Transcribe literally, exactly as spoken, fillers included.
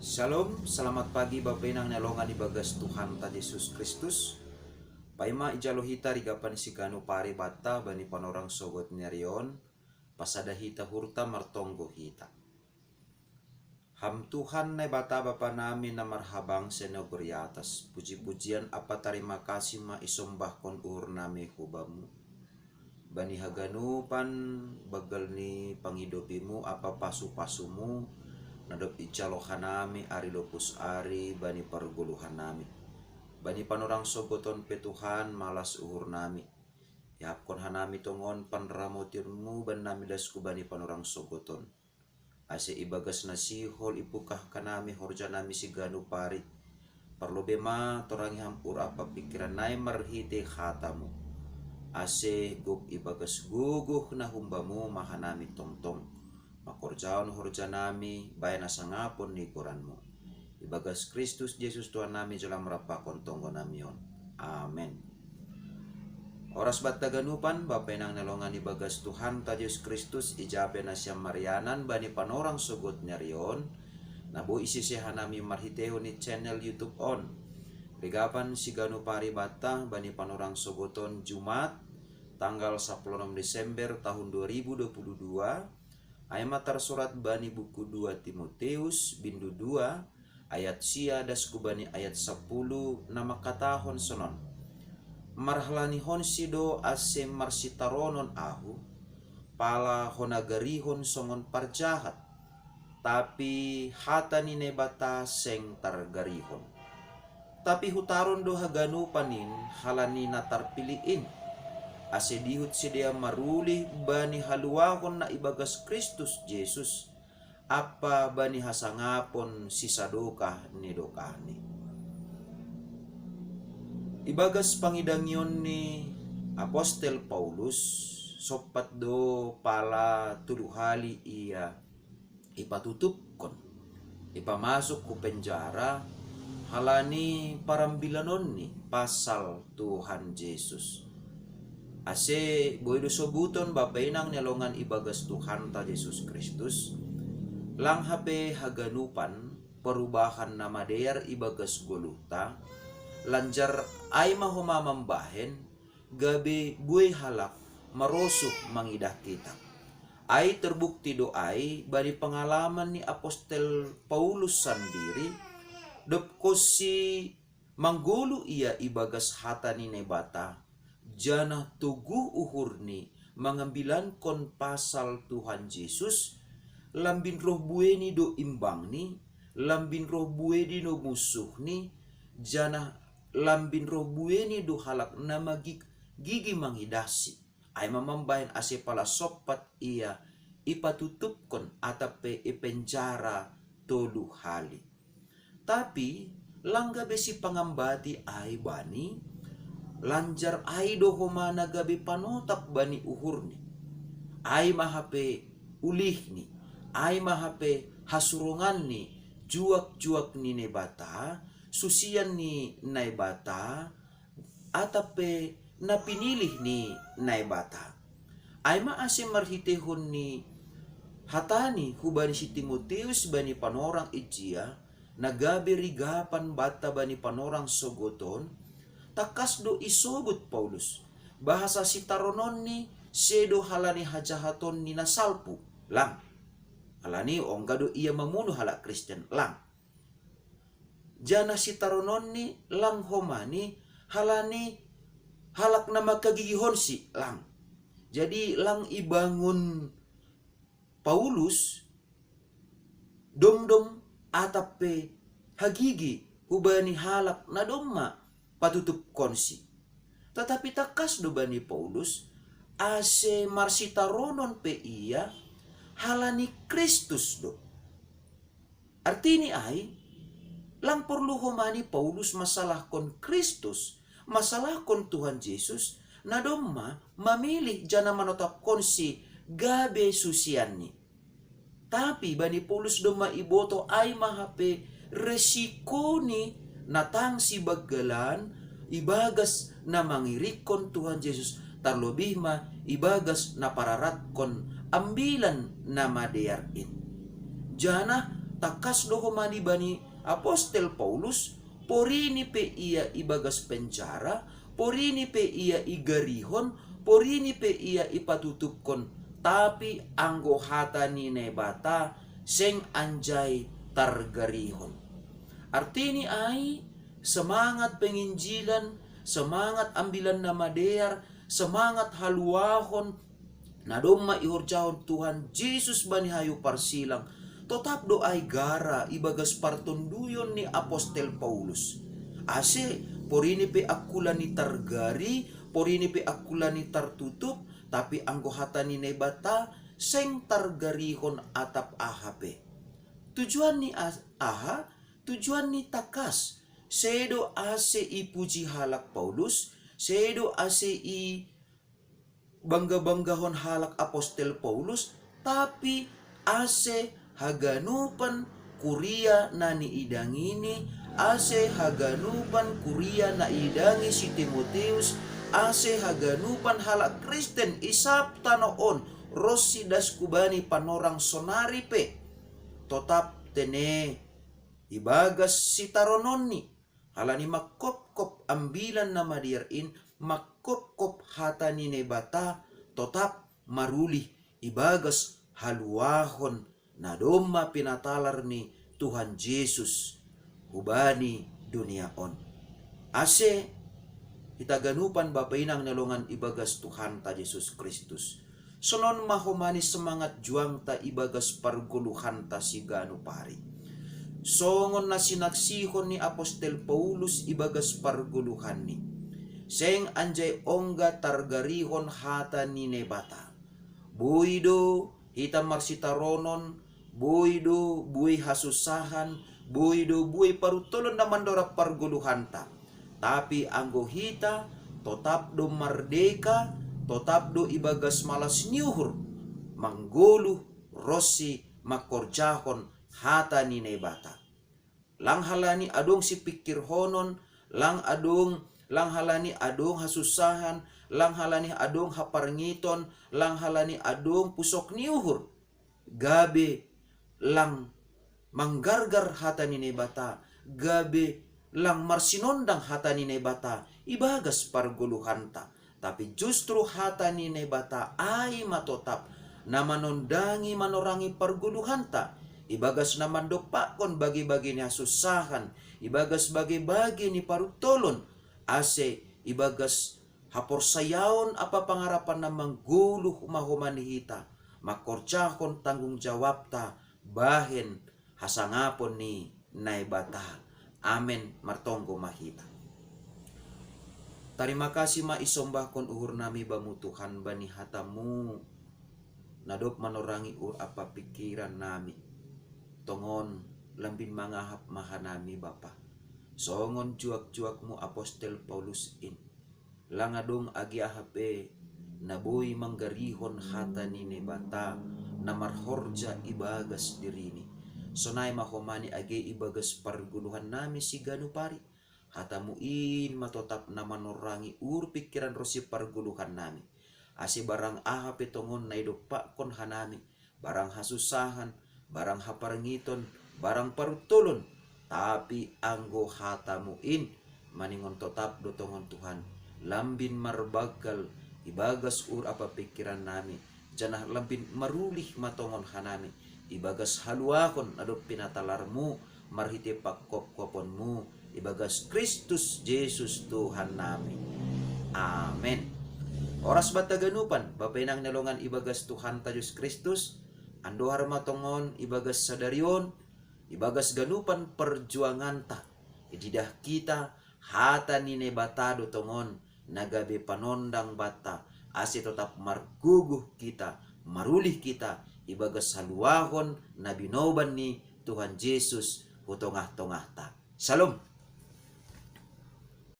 Shalom, selamat pagi Bapa Inang ni alongan ibagas Tuhanta Jesus Kristus. Paima ijalo hita rigapan siganu pari banta bani panorang sogot ni ari on, pasada hita hurta martonggo hita. Ham Tuhan Naibata Bapa nami na marhabangsa i nagori atas, puji-pujian ampa tarima kasih ma isombahkon uhur nami hu Bamu. Bani haganupan banggal ni pangidopiMu ampa pasu-pasuMu, na dob ijalo hanami ari lopus ari bani pargoluhan nami. Bani panorang sogot on pe Tuhan malas uhur nami. Iahapkon hanami tongon panramotionMu bannami das hu bani panorang sogot on. Ase ibagas na sihol ipungkah hanami horja nami siganu pari. Parlobei ma torangi Ham uhur ampa pingkiran nami marhitei hataMu. Ase gok ibagas gogoh na humbaMu ma hanami tongtong. Mangkorjahon horja nami bahen hasangapon ni goranMu. Ibagas Kristus Jesus Tuhan nami jala marampakon tonggo nami on. Amen. Oras banta ganupan, Bapa Inang ni alongan ibagas Tuhanta Jesus Kristus, ija pe nasiam marianan bani panorang sogot ni ari on, na boi isise hanami marhiteihon ni channel YouTube on. Rigapan siganu pari banta bani panorang sogot on Jumat, tanggal sapuluh onom Desember tahun dua ribu dua puluh dua, ai ma tarsurat bani buku dua Timoteus, bindu dua, ayat sia das hu bani ayat sapuluh na mangkatahon sonon. Marhalanihonsi do ase marsitaronon ahu, pala hona garihon songon parjahat, tapi hata ni Naibata seng targarihon. Tapi hutaron do haganupan in halani na tarpilih in, ase diihut sidea marulih bani haluahon na ibagas Kristus Jesus, ampa bani hasangapon sisadokah ni dokahni. Ibagas pangidangion ni apostel Paulus, sompat do pala tolu hali ia ipatutupkon, ipamasuk hu penjara, halani parambilanonni pasal Tuhan Jesus. Ase boi do sobuton Bapa Inang ni alongan ibagas Tuhanta Jesus Kristus, lang hape haganupan perubahan na madear ibagas goluhta, lanjar ai ma homa mambahen, gabe buei halak marosuh mangidah hita. Ai terbukti do ai bani pengalaman ni apostel Paulus sandiri, dob konsi manggoluh ia ibagas hata ni Naibata, janah toguh uhurni mangambilankon pasal Tuhan Jesus, lambin roh bueini do imbangni, lambin roh bueini do munsuhni, janah lambin roh bueini do halak na magig- gigi mangidahsi. Ai ma mambahen ase pala sompat ia ipatutupkon atap pe ipenjara tolu hali. Tapi lang gabe sipangambati ai bani, lanjar ai do homa na gabe panotap bani uhurni. Ai ma hape ulihni, ai ma hape hasuronganni juak-juak ni Naibata, susian ni Naibata, atap pe na pinilih ni Naibata. Ai ma ase marhiteihon ni hatani hubani si Timoteus bani panorang ijia, na gabe rigapan banta bani panorang sogot on, tangkas do isobut Paulus, bahasa sitarononni sedo halani hajahatonni na salpu, lang. Halani ongga do ia mamunuh halak Kristen, lang. Janah sitarononni lang homani halani halak na mangkagigihonsi, lang. Jadi lang ibangun Paulus domdom atap pe hagigi hubani halak na domma patutupkonsi. Tatapi tangkas do bani Paulus, ase marsitaronon pe ia halani Kristus do. Artini ai, lang porlu homani Paulus masalahkon Kristus, masalahkon Tuhan Jesus, na domma mamilih janah manotapkonsi gabe susianni. Tapi bani Paulus domma iboto ai ma hape resikoni na tang sibanggalan ibagas na mangirikkon Tuhan Jesus, tarlobih ma ibagas na pararatkon Ambilan Namadear in. Janah Takas do homa ni bani apostel Paulus, porini pe ia ibagas penjara, porini pe ia igarihon, porini pe ia ipatutupkon, tapi anggo hata ni Naibata seng anjai targarihon. Artini ai, semangat penginjilan, semangat Ambilan Namadear, semangat haluahon na domma ihorjahon Tuhan Jesus bani hayu parsilang, totap do ai gara ibagas partonduyon ni apostel Paulus. Ase porini pe angkula ni targari, porini pe angkula ni tartutup, tapi anggo hata ni Naibata seng targarihon atap aha pe. Tujuan ni aha? Tujuan ni takas. Sedo ase ipuji halak Paulus, sedo ase i bangga-banggahon halak apostel Paulus, tapi ase haganupan kuria na niidangini, ase haganupan kuria na iidangi si Timoteus, ase haganupan halak Kristen i sab tano on ronsi das hubani panorang sonari pe, totap tene ibagas sitarononni, halani mangkopkop Ambilan Namadear in, mangkopkop hata ni Naibata, totap marulih ibagas haluahon na domma pinatalar ni Tuhan Jesus hubani dunia on. Ase hita ganupan bapa inang na longan ibagas Tuhanta Jesus Kristus, sonon ma homa ni semangat juangta ibagas pargoluhanta siganup ari. Songon na sinaksihon ni apostel Paulus ibagas pargoluhanni, seng anjai ongga targarihon hata ni Naibata. Boi do hita marsitaronon, boi do buei hasunsahan, boi do buei paruntolon na mandorab pargoluhanta. Tapi anggo hita totap do mardeka, totap do ibagas malas ni uhur manggoluh ronsi mangkorjahon hata ni Naibata. Lang halani adong sipingkirhonon, lang adong, lang halani adong hasunsahan, lang halani adong haparngiton, lang halani adong pusok ni uhur, gabe lang manggargar hata ni Naibata, gabe lang marsinondang hata ni Naibata ibagas pargoluhanta. Tapi justru hata ni Naibata ai ma totap na manondangi manorangi pargoluhanta, ibagas na mandompakkon bage-bage ni hasunsahan, ibagas bage-bage ni paruntolon, ase ibagas haporsayaon ampa pangarapan na manggoluh ma homa ni hita, mangkorjahon tanggung jawabta bahen hasangapon ni Naibata. Amen. Martonggo ma hita. Tarima kasih ma isombahkon uhurnami Bamu Tuhan bani hataMu na dob manorangi uhur ampa pingkirannami. Tongon lambin mangahap ma hanami Bapa, songon juak-juakMu apostel Paulus in. Lang adong age aha pe na boi manggarihon hata ni Naibata na marhorja ibagas dirini. Sonai ma homa ni age ibagas pargoluhannami siganup ari. HataMu in ma totap na manorangi uhur pingkiran ronsi pargoluhannami. Ase barang aha pe tongon na idompakkon hanami, barang hasunsahan, barang haparngiton, barang paruntolon, tapi anggo hataMu in maningon totap do tongon Tuhan, lambin marbanggal ibagas uhur ampa pingkirannami, janah lambin marulih ma tongon hanami ibagas haluahon na dob pinatalarMu marhite pangkopkoponMu ibagas Kristus Jesus Tuhannami. Amen. Horas banta ganupan, bapa inang na longan ibagas Tuhanta Jesus Kristus, andohar ma tongon ibagas sadari on, ibagas ganupan parjuanganta, ididah hita hata ni Naibata do tongon na gabe panondang banta, ase totap margogoh hita, marulih hita ibagas haluahon na binoban ni Tuhan Jesus hu tongah-tongahta. Shalom.